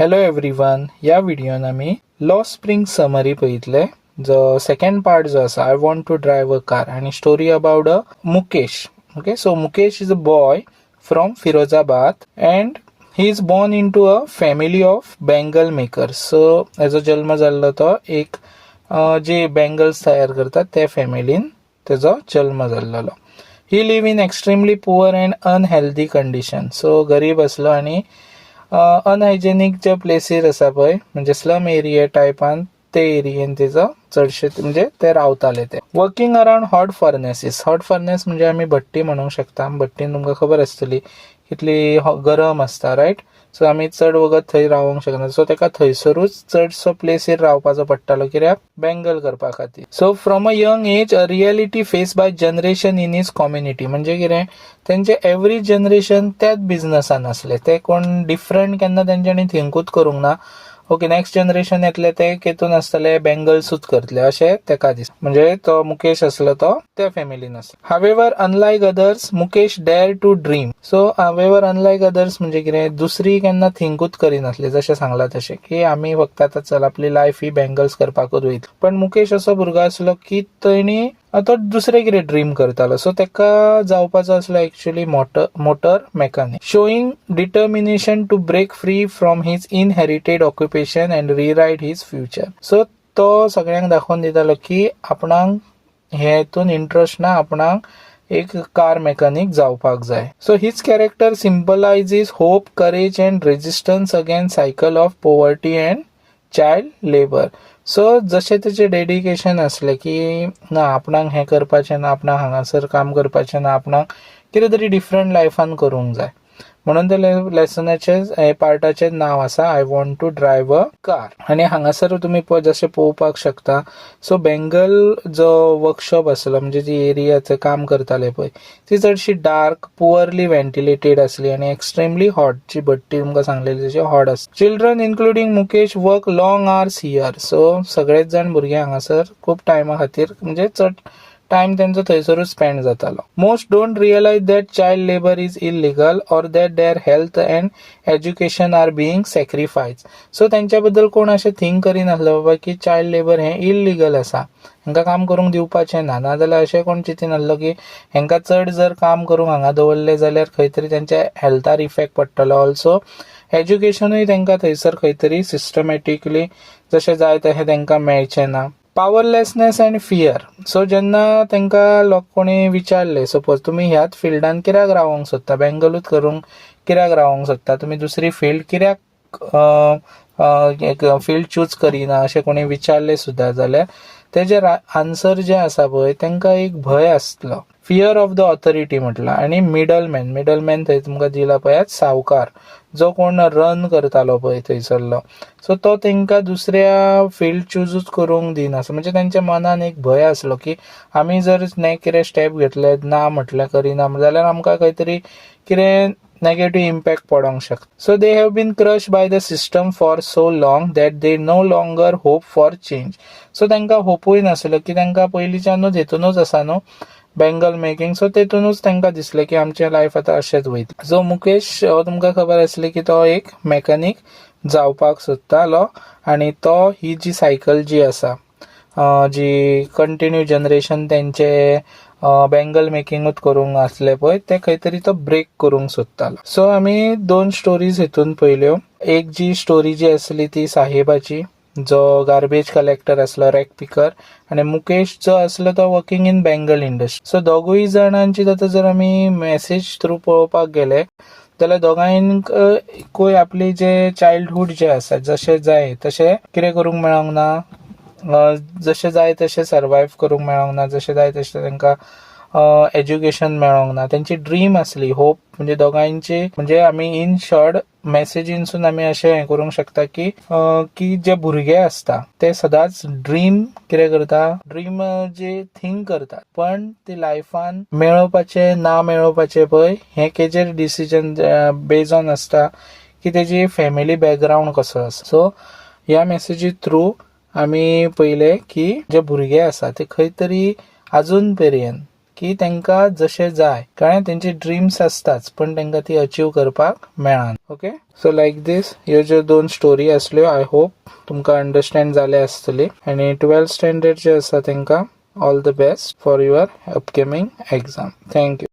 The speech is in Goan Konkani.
हॅलो एवरीवन, ह्या व्हिडियोन आमी लॉस्ट स्प्रिंग समरी पळयतले, जो सेकंड पार्ट जो आसा, I Want to Drive a Car आनी story about a Mukesh. Okay, so Mukesh is a boy from Firozabad and he is born into a family of bangle makers. So हेजो जल्म जाल्लो तो एक जे बँगल्स तयार करतात त्या फॅमिलीन तेजो जल्म जाल्लो. He live in extremely poor and unhealthy condition. So गरीब आसलो आनी अनहायजेनीक जे प्लेसीर आसा पळय, म्हणजे स्लम एरिया टायपान, ते एरियेन तेजो चडशे म्हणजे ते रावताले. ते working around hot furnaces. Hot furnace म्हणजे आमी भट्टी म्हणूंक शकता. भट्टीन तुमकां खबर आसतली कितली गरम आसता, रायट? सो आमी चड वगत थंय रावोंक शकना. सो ताका थंयसरूच चडसो प्लेसीर रावपाचो पडटालो, कित्याक बँगल करपा खातीर. So from a young age, a reality face by generation in his community. म्हणजे कितें, तेंचे एवरी जनरेशन त्याच बिझनसान आसले. ते कोण डिफरंट केन्ना तेंच्यांनी थिंकूच करूंक ना. ओके, नेक्स्ट जनरेशन येतले ते केतून आसतले, बँगल्सूच करतले अशें तेका दिस. म्हणजे तो मुकेश आसलो तो त्या फॅमिलीन आसलो. However, unlike others, Mukesh dare to dream. So however, unlike others म्हणजे कितें, दुसरी केन्ना थिंकूच करिनासली, जशें सांगलां तशें की आमी फक्त आतां चल आपली लायफ ही बँगल्स करपाकूच वयता. पण मुकेश असो भुरगो आसलो की तेणी तो दुसरें कितें ड्रीम करतालो. सो ताका जावपाचो आसलो actually motor mechanic, showing determination to break free from his inherited occupation and rewrite his future. So तो सगळ्यांक दाखोवन दितालो की आपणाक हे हितून इंट्रस्ट ना, आपणाक एक कार मेकॅनीक जावपाक जाय. So his character symbolizes hope, courage and resistance against cycle of poverty and child labour. So जशें तेचें डेडिकेशन आसलें की ना, आपणाक हें करपाचें ना, आपणाक हांगासर काम करपाचें ना, आपणाक कितें तरी डिफरंट लायफान करूंक जाय, म्हणून ते लेसनाचे पार्टाचें नांव आसा I Want to Drive a Car. आनी हांगासर तुमी जशें पळोवपाक शकता, सो बेंगल जो वर्कशॉप आसलो, म्हणजे जी एरिया थंय काम करताले पळय, ती चडशी डार्क, पुअरली व्हेंटिलेटेड आसली आनी एक्स्ट्रीमली हॉट. जी भट्टी तुमकां सांगलेली तशी हॉट आसली. Children, including Mukesh, work long hours here. So सगळेच जाण भुरगे हांगासर खूब टायमा खातीर, म्हणजे चड टायम तेंचो थंयसरूच स्पेंड जातालो. Most don't realize that child labour is illegal or that their health and education are being sacrifice. So तेंच्या बद्दल कोण अशें थिंक करिनासलो बाबा की चायल्ड लेबर हें इलिगल आसा, हेंकां काम करूंक दिवपाचें ना. नाजाल्यार अशें कोण चिंतिनासलो की हेंकां चड जर काम करूंक हांगा दवरलें जाल्यार खंय तरी तेंच्या हेल्थार इफेक्ट पडटलो. ऑल्सो एज्युकेशनूय तेंकां थंयसर खंय तरी सिस्टमॅटिकली जशें जाय तशें तेंकां मेळचें ना. Powerlessness and fear. सो जेन्ना तांकां लोक कोणी विचारले, सपोज तुमी ह्याच फिल्डान कित्याक रावोंक सोदता, बेंगलूच करूंक कित्याक रावोंक सोदता, तुमी दुसरी फिल्ड कित्याक एक फिल्ड चूज करिना, अशें कोणी विचारलें सुद्दां जाल्यार तेजे आन्सर जे आसा पळय, तांकां एक भंय आसलो, फियर ऑफ the authority म्हटलां. आनी मिडलमॅन, मिडलमॅन थंय तुमकां दिला पळयात, सावकार जो कोण रन करतालो पळय थंयसरलो, सो तो तांकां दुसऱ्या फिल्ड चुजूच करूंक दिनासलो. म्हणजे तेंच्या मनान एक भंय आसलो की आमी जर कितें स्टेप घेतले ना, म्हटलें करिना जाल्यार आमकां खंय तरी कितें नेगेटीव इम्पॅक्ट पडोंक शकता. So they have been crush by the system for so long that they no longer hope for change. So तांकां होपूय नासलो की तांकां पयलींच्यानूच हेतूनच आसा न्हू बँगल मेकिंग, सो तेतूनच तांकां दिसलें की आमचें लायफ आतां अशेंच वयतलें. सो मुकेश हो तुमकां खबर आसली की तो एक मेकॅनीक जावपाक सोदतालो आनी तो ही जी सायकल जी आसा, जी कंटिन्यू जनरेशन तेंचे बँगल मेकिंगूच करूंक आसले पळय, ते खंय तरी तो ब्रेक करूंक सोदतालो. सो आमी दोन स्टोरीज हितून पळयल्यो. एक जी स्टोरी जी आसली ती साहेबाची, जो गार्बेज कलेक्टर आसलो, रॅग पिकर, आनी मुकेश जो आसलो तो working in bangle industry. So दोगूय जाणांची आतां जर आमी मॅसेज थ्रू पळोवपाक गेले जाल्यार दोगांयकूय आपली जे चायल्डहूड जे आसा, जशें जाय तशें कितें करूंक मेळोंक ना, जशें जाय तशें सर्वायव करूंक मेळोंक ना, जशें जाय तशें तांकां एज्युकेशन मेळोंक ना. तेंची ड्रीम आसली, होप, म्हणजे दोगांयची, म्हणजे आमी इन शॉर्ट मॅसेजीनसून आमी अशें हें करूंक शकता की जे भुरगे आसता ते सदांच ड्रीम कितें करता, ड्रीम जे थिंक करतात, पण ती लायफान मेळोवपाचें ना मेळोवपाचें पळय, हें केजेर डिसिजन बेज ऑन आसता की तेजी फॅमिली बॅकग्रावंड कसो आसा. सो ह्या मॅसेजी थ्रू आमी पळयलें की जे भुरगे आसा ते खंय तरी अजून पर्यंत की तांकां जशें जाय, कळ्ळें? तेंची ड्रीम्स आसताच, पण तांकां ती अचीव करपाक मेळना. ओके, सो लायक दीस ह्यो ज्यो दोन स्टोरी आसल्यो, I hope तुमकां अंडरस्टँड जाले आसतली. आनी 12th standard जे आसा तांकां all the best for your upcoming exam. Thank you.